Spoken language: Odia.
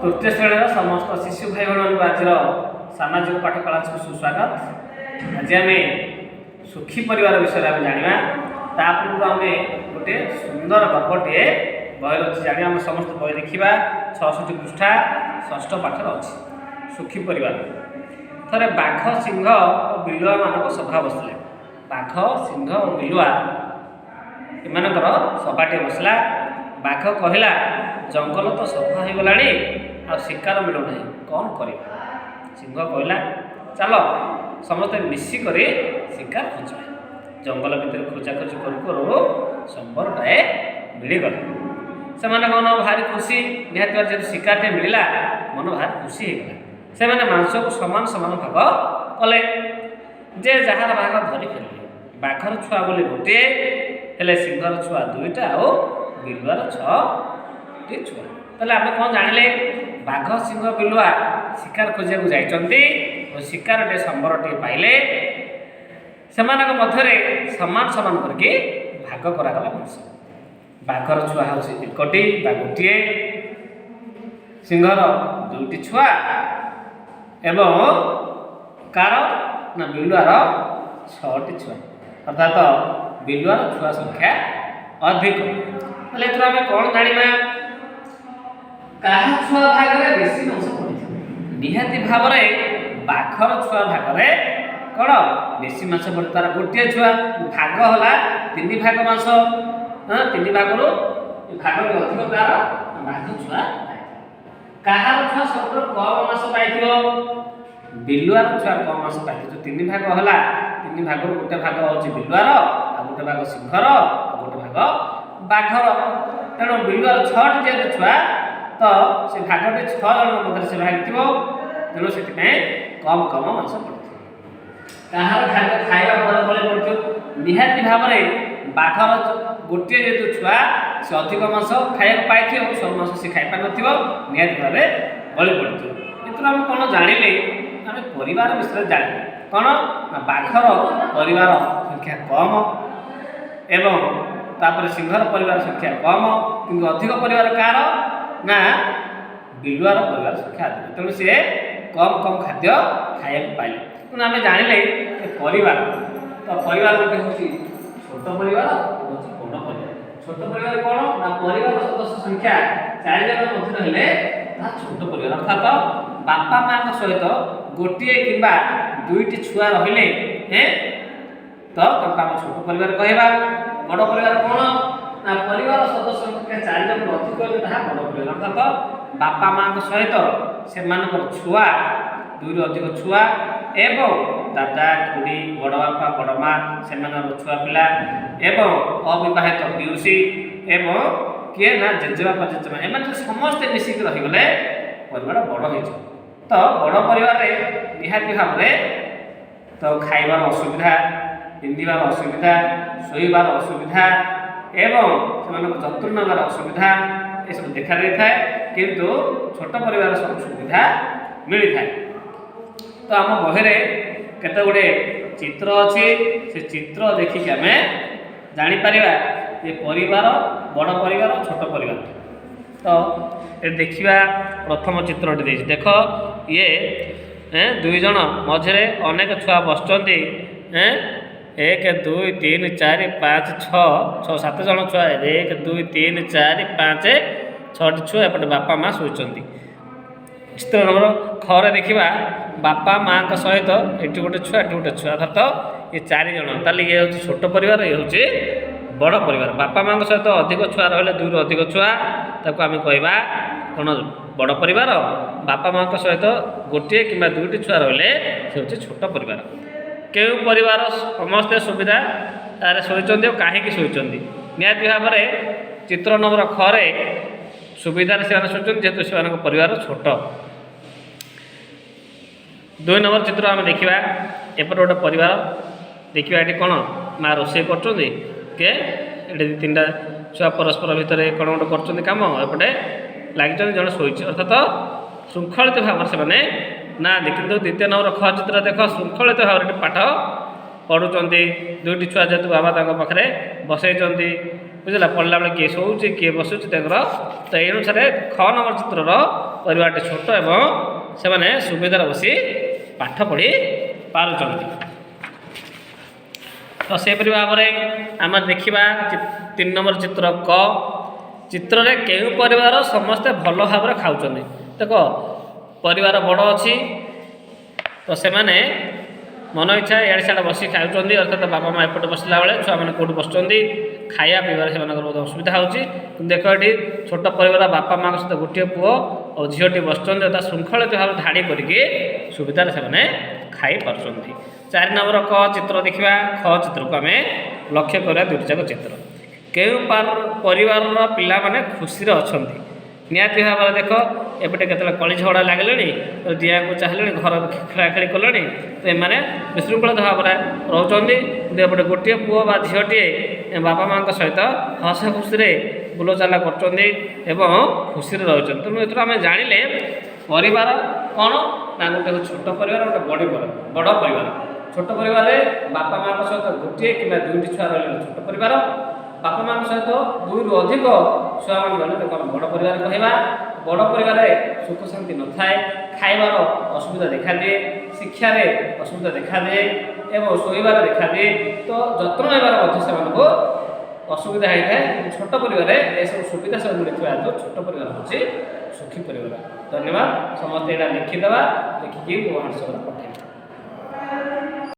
ତୃତୀୟ ଶ୍ରେଣୀର ସମସ୍ତ ଶିଶୁ ଭାଇ ଭଉଣୀମାନଙ୍କୁ ଆଜିର ସାମାଜିକ ପାଠ କ୍ଲାସକୁ ସୁସ୍ୱାଗତ। ଆଜି ଆମେ ସୁଖୀ ପରିବାର ବିଷୟରେ ଆମେ ଜାଣିବା। ତା ପୂର୍ବରୁ ଆମେ ଗୋଟେ ସୁନ୍ଦର ଗପଟିଏ ବହିରେ ଅଛି, ଜାଣିବା। ଆମେ ସମସ୍ତେ ବହି ଦେଖିବା। 66 ପୃଷ୍ଠା, ଷଷ୍ଠ ପାଠରେ ଅଛି ସୁଖୀ ପରିବାର। ଥରେ ବାଘ, ସିଂହ ଓ ବିଲୁଆମାନଙ୍କ ସଭା ବସିଲା। ବାଘ, ସିଂହ ଓ ବିଲୁଆ ଏମାନଙ୍କର ସଭାଟିଏ ବସିଲା। ବାଘ କହିଲା, "ଜଙ୍ଗଲ ତ ସଫା ହୋଇଗଲାଣି, ଆଉ ଶିକାର ମିଳୁନାହିଁ, କ'ଣ କରିବା?" ସିଂହ କହିଲା, "ଚାଲ, ସମସ୍ତେ ମିଶିକରି ଶିକାର ଖୋଜିବା।" ଜଙ୍ଗଲ ଭିତରେ ଖୋଜାଖୋଜି କରୁ କରୁ ସମ୍ବରଟାଏ ମିଳିଗଲା। ସେମାନଙ୍କ ମନ ଭାରି ଖୁସି। ନିହାତି ଭାବରେ ଯେହେତୁ ଶିକାରଟିଏ ମିଳିଲା, ମନ ଭାରି ଖୁସି ହେଇଗଲା। ସେମାନେ ମାଂସକୁ ସମାନ ସମାନ ଭାଗ କଲେ। ଯେ ଯାହାର ଭାଗ ଧରି ଫେରିଲେ। ବାଘର ଛୁଆ ବୋଲି ଗୋଟିଏ ହେଲେ ସିଂହର ଛୁଆ ଦୁଇଟା ଆଉ ବିଲୁଆର ଛଅଟି ଛୁଆ। ତାହେଲେ ଆମେ କ'ଣ ଜାଣିଲେ? ବାଘ, ସିଂହ, ବିଲୁଆ ଶିକାର ଖୋଜିବାକୁ ଯାଇଛନ୍ତି ଓ ଶିକାରଟିଏ, ସମ୍ବରଟିଏ ପାଇଲେ। ସେମାନଙ୍କ ମଧ୍ୟରେ ସମାନ ସମାନ କରିକି ଭାଗ କରାଗଲା ମାଂସ। ବାଘର ଛୁଆ ହେଉଛି ଏକଟି ବା ଗୋଟିଏ, ସିଂହର ଦୁଇଟି ଛୁଆ ଏବଂ କାର ନା ବିଲୁଆର ଛଅଟି ଛୁଆ। ଅର୍ଥାତ ବିଲୁଆର ଛୁଆ ସଂଖ୍ୟା ଅଧିକ। ତାହେଲେ ଏଥିରୁ ଆମେ କ'ଣ ଜାଣିବା? କାହା ଛୁଆ ଭାଗରେ ବେଶୀ ମାଂସ ପଡ଼ିଥିବ? ନିହାତି ଭାବରେ ବାଘର ଛୁଆ ଭାଗରେ କ'ଣ ବେଶୀ ମାଂସ ପଡ଼େ। ତାର ଗୋଟିଏ ଛୁଆ, ଭାଗ ହେଲା ତିନି ଭାଗ ମାଂସ। ହଁ, ତିନି ଭାଗରୁ ଭାଗ ଅଧିକ କାହାର? ବାଘ ଛୁଆ ପାଇଥିବ। କାହାର ଛୁଆ ସବୁଠାରୁ କମ ମାଂସ ପାଇଥିବ? ବିଲୁଆର ଛୁଆ କମ ମାଂସ ପାଇଥିବ। ଯୋଉ ତିନି ଭାଗ ହେଲା, ତିନି ଭାଗରୁ ଗୋଟେ ଭାଗ ହେଉଛି ବିଲୁଆର, ଆଉ ଗୋଟେ ଭାଗ ସିଂହର, ଆଉ ଗୋଟେ ଭାଗ ବାଘର। ତେଣୁ ବିଲୁଆର ଛଅଟି ଯେହେତୁ ଛୁଆ, ତ ସେ ଭାଗଟି ଛଅ ଜଣଙ୍କ ମଧ୍ୟରେ ସେ ଭାଗିଥିବ। ତେଣୁ ସେଥିପାଇଁ କମ କମ ମାଂସ ପଡ଼ିଥିବ। କାହାର ଖାଦ୍ୟ ଖାଇବା ପରେ ବଳି ପଡ଼ିଥିବ? ନିହାତି ଭାବରେ ବାଘର ଗୋଟିଏ ଯେହେତୁ ଛୁଆ, ସେ ଅଧିକ ମାଂସ ଖାଇବାକୁ ପାଇଥିବ ଏବଂ ସବୁ ମାଂସ ସେ ଖାଇପାରିନଥିବ, ନିହାତି ଭାବରେ ବଳି ପଡ଼ିଥିବ। ଏଥିରୁ ଆମେ କ'ଣ ଜାଣିଲେ? ଆମେ ପରିବାର ବିଷୟରେ ଜାଣିଲେ କ'ଣ ନା ବାଘର ପରିବାର ସଂଖ୍ୟା କମ ଏବଂ ତାପରେ ସିଂହର ପରିବାର ସଂଖ୍ୟା କମ, କିନ୍ତୁ ଅଧିକ ପରିବାର କାହାର ନା ବିଲୁଆର ପରିବାର ସଂଖ୍ୟା ଅଧିକ। ତେଣୁ ସିଏ କମ୍ କମ୍ ଖାଦ୍ୟ ଖାଇବାକୁ ପାଇଲେ। ତେଣୁ ଆମେ ଜାଣିଲେ ଯେ ପରିବାର ତ ପରିବାର ଗୋଟେ ହେଉଛି ଛୋଟ ପରିବାର, ହେଉଛି ବଡ଼ ପରିବାର। ଛୋଟ ପରିବାର କ'ଣ ନା ପରିବାର ସଦସ୍ୟ ସଂଖ୍ୟା ଚାରି ଜଣ ମଧ୍ୟରେ ହେଲେ ତାହା ଛୋଟ ପରିବାର। ଅର୍ଥାତ ବାପା ମାଙ୍କ ସହିତ ଗୋଟିଏ କିମ୍ବା ଦୁଇଟି ଛୁଆ ରହିଲେ ତ ତାଙ୍କୁ ଆମେ ଛୋଟ ପରିବାର କହିବା। ବଡ଼ ପରିବାର କ'ଣ ନା ପରିବାର ସଦସ୍ୟ ସଂଖ୍ୟା ଚାରି ଜଣରୁ ଅଧିକ ହେଲେ ତାହା ବଡ଼ ପରିବାର। ଅର୍ଥାତ ବାପା ମାଙ୍କ ସହିତ ସେମାନଙ୍କର ଛୁଆ, ଦୁଇରୁ ଅଧିକ ଛୁଆ ଏବଂ ଦାଦା, ଖୁଡ଼ି, ବଡ଼ ବାପା, ବଡ଼ ମା, ସେମାନଙ୍କର ଛୁଆ ପିଲା ଏବଂ ଅବିବାହିତ ପିଉସୀ ଏବଂ କିଏ ନା ଜେଜେବାପା, ଜେଜେମା, ଏମାନେ ଯଦି ସମସ୍ତେ ମିଶିକି ରହିଗଲେ ପରିବାର ବଡ଼ ହେଇଯିବ। ତ ବଡ଼ ପରିବାରରେ ନିହାତି ଭାବରେ ତ ଖାଇବାର ଅସୁବିଧା, ପିନ୍ଧିବାର ଅସୁବିଧା, ଶୋଇବାର ଅସୁବିଧା ଏବଂ ସେମାନଙ୍କ ଯତ୍ନ ନେବାର ଅସୁବିଧା ଏସବୁ ଦେଖା ଦେଇଥାଏ। କିନ୍ତୁ ଛୋଟ ପରିବାର ସବୁ ସୁବିଧା ମିଳିଥାଏ। ତ ଆମ ବହିରେ କେତେ ଗୁଡ଼ିଏ ଚିତ୍ର ଅଛି। ସେ ଚିତ୍ର ଦେଖିକି ଆମେ ଜାଣିପାରିବା ଯେ ପରିବାର, ବଡ଼ ପରିବାର, ଛୋଟ ପରିବାର। ତ ଏଠି ଦେଖିବା, ପ୍ରଥମ ଚିତ୍ରଟି ଦେଇଛି ଦେଖ। ଇଏ ଦୁଇ ଜଣ ମଝିରେ ଅନେକ ଛୁଆ ବସିଛନ୍ତି। ଏକ, ଦୁଇ, ତିନି, ଚାରି, ପାଞ୍ଚ, ଛଅ, ଛଅ, ସାତ ଜଣ ଛୁଆ। ଏକ, ଦୁଇ, ତିନି, ଚାରି, ପାଞ୍ଚ, ଛଅଟି ଛୁଆ। ଏପଟେ ବାପା ମା ଶୋଇଛନ୍ତି। ଚିତ୍ର ନମ୍ବର ଖରେ ଦେଖିବା, ବାପା ମାଙ୍କ ସହିତ ଏଠି ଗୋଟେ ଛୁଆ, ଏଠି ଗୋଟେ ଛୁଆ, ଅର୍ଥାତ ଇଏ ଚାରି ଜଣ। ତାହେଲେ ଇଏ ହେଉଛି ଛୋଟ ପରିବାର, ଇଏ ହେଉଛି ବଡ଼ ପରିବାର। ବାପା ମାଙ୍କ ସହିତ ଅଧିକ ଛୁଆ ରହିଲେ, ଦୁଇରୁ ଅଧିକ ଛୁଆ, ତାକୁ ଆମେ କହିବା କ'ଣ? ବଡ଼ ପରିବାର। ବାପା ମାଙ୍କ ସହିତ ଗୋଟିଏ କିମ୍ବା ଦୁଇଟି ଛୁଆ ରହିଲେ ସେ ହେଉଛି ଛୋଟ ପରିବାର। କେଉଁ ପରିବାର ସମସ୍ତେ ସୁବିଧାରେ ଶୋଇଛନ୍ତି ଓ କାହିଁକି ଶୋଇଛନ୍ତି? ନିହାତି ଭାବରେ ଚିତ୍ର ନମ୍ବର ଖରେ ସୁବିଧାରେ ସେମାନେ ଶୋଇଛନ୍ତି, ଯେହେତୁ ସେମାନଙ୍କ ପରିବାର ଛୋଟ। ଦୁଇ ନମ୍ବର ଚିତ୍ର ଆମେ ଦେଖିବା। ଏପଟେ ଗୋଟେ ପରିବାର ଦେଖିବା। ଏଠି କ'ଣ ମା ରୋଷେଇ କରୁଛନ୍ତି କିଏ? ଏଠି ଦୁଇ ତିନିଟା ଛୁଆ ପରସ୍ପର ଭିତରେ କ'ଣ ଗୋଟେ କରୁଛନ୍ତି କାମ, ଏପଟେ ଲାଗିଛନ୍ତି, ଜଣେ ଶୋଇଛି। ଅର୍ଥାତ ଶୃଙ୍ଖଳିତ ଭାବରେ ସେମାନେ ନାହାନ୍ତି। କିନ୍ତୁ ଦ୍ୱିତୀୟ ନମ୍ବର ଖ ଚିତ୍ର ଦେଖ, ଶୃଙ୍ଖଳିତ ଭାବରେ ଏଠି ପାଠ ପଢ଼ୁଛନ୍ତି ଦୁଇଟି ଛୁଆ, ଯେହେତୁ ବାବା ତାଙ୍କ ପାଖରେ ବସେଇଛନ୍ତି। ବୁଝିଲା? ପଢ଼ିଲା ବେଳେ କିଏ ଶୋଉଛି, କିଏ ବସୁଛି ତାଙ୍କର। ତ ଏଇ ଅନୁସାରେ ଖ ନମ୍ବର ଚିତ୍ରର ପରିବାରଟି ଛୋଟ ଏବଂ ସେମାନେ ସୁବିଧାରେ ବସି ପାଠ ପଢ଼ି ପାରୁଛନ୍ତି। ତ ସେହିପରି ଭାବରେ ଆମେ ଦେଖିବା 3 ନମ୍ବର ଚିତ୍ର କ। ଚିତ୍ରରେ କେଉଁ ପରିବାର ସମସ୍ତେ ଭଲ ଭାବରେ ଖାଉଛନ୍ତି? ଦେଖ, ପରିବାର ବଡ଼ ଅଛି, ତ ସେମାନେ ମନ ଇଚ୍ଛା ଇଆଡ଼େ ସିଆଡ଼େ ବସି ଖାଉଛନ୍ତି। ଅର୍ଥାତ ବାପା ମା ଏପଟେ ବସିଲା ବେଳେ ଛୁଆମାନେ କେଉଁଠି ବସୁଛନ୍ତି। ଖାଇବା ପିଇବାରେ ସେମାନଙ୍କର ବହୁତ ଅସୁବିଧା ହେଉଛି। କିନ୍ତୁ ଦେଖ, ଏଠି ଛୋଟ ପରିବାର, ବାପା ମାଆଙ୍କ ସହିତ ଗୋଟିଏ ପୁଅ ଓ ଝିଅଟି ବସୁଛନ୍ତି, ଅର୍ଥାତ୍ ଶୃଙ୍ଖଳିତ ଭାବେ ଧାଡ଼ି କରିକି ସୁବିଧାରେ ସେମାନେ ଖାଇପାରୁଛନ୍ତି। 4 ନମ୍ବର କ ଚିତ୍ର ଦେଖିବା। ଖ ଚିତ୍ରକୁ ଆମେ ଲକ୍ଷ୍ୟ କରିବା। ଦୁଇଟି ଯାକ ଚିତ୍ର, କେଉଁ ପରିବାରର ପିଲାମାନେ ଖୁସିରେ ଅଛନ୍ତି? ନିହାତି ଭାବରେ ଦେଖ, ଏପଟେ କେତେବେଳେ କଳି ଝଗଡ଼ା ଲାଗିଲେଣି, ତ ଦିଆକୁ ଚାହିଁଲେଣି, ଘର ଖେଳା ଖେଳି କଲେଣି। ତ ଏମାନେ ବିଶୃଙ୍ଖଳିତ ଭାବରେ ରହୁଛନ୍ତି। କିନ୍ତୁ ଏପଟେ ଗୋଟିଏ ପୁଅ ବା ଝିଅଟିଏ ବାପା ମାଆଙ୍କ ସହିତ ହସ ଖୁସିରେ ବୁଲଚାଲା କରୁଛନ୍ତି ଏବଂ ଖୁସିରେ ରହୁଛନ୍ତି। ତେଣୁ ଏଥିରୁ ଆମେ ଜାଣିଲେ ପରିବାର କ'ଣ ନା ଗୋଟେ ହେଉଛି ଛୋଟ ପରିବାର, ଗୋଟେ ବଡ଼ ପରିବାର। ବଡ଼ ପରିବାର, ଛୋଟ ପରିବାରରେ ବାପା ମାଆଙ୍କ ସହିତ ଗୋଟିଏ କିମ୍ବା ଦୁଇଟି ଛୁଆ ରହିଲେ ଛୋଟ ପରିବାର। ବାପା ମାଆଙ୍କ ସହିତ ଦୁଇରୁ ଅଧିକ ଛୁଆମାନେ ରହିଲେ ତାକୁ ଆମେ ବଡ଼ ପରିବାର କହିବା। ବଡ଼ ପରିବାରରେ ସୁଖ ଶାନ୍ତି ନଥାଏ, ଖାଇବାର ଅସୁବିଧା ଦେଖାଦିଏ, ଶିକ୍ଷାରେ ଅସୁବିଧା ଦେଖାଦିଏ ଏବଂ ଶୋଇବାରେ ଦେଖାଦିଏ। ତ ଯତ୍ନ ନେବାର ମଧ୍ୟ ସେମାନଙ୍କୁ ଅସୁବିଧା ହେଇଥାଏ। କିନ୍ତୁ ଛୋଟ ପରିବାରରେ ଏସବୁ ସୁବିଧା ସବୁ ମିଳିଥିବା ହେତୁ ଛୋଟ ପରିବାର ହେଉଛି ସୁଖୀ ପରିବାର। ଧନ୍ୟବାଦ। ସମସ୍ତେ ଏଇଟା ଲେଖିଦେବା। ଲେଖିକି ମୋ ହ୍ୱାଟ୍ସଆପ୍ରେ ପଠାଇବେ।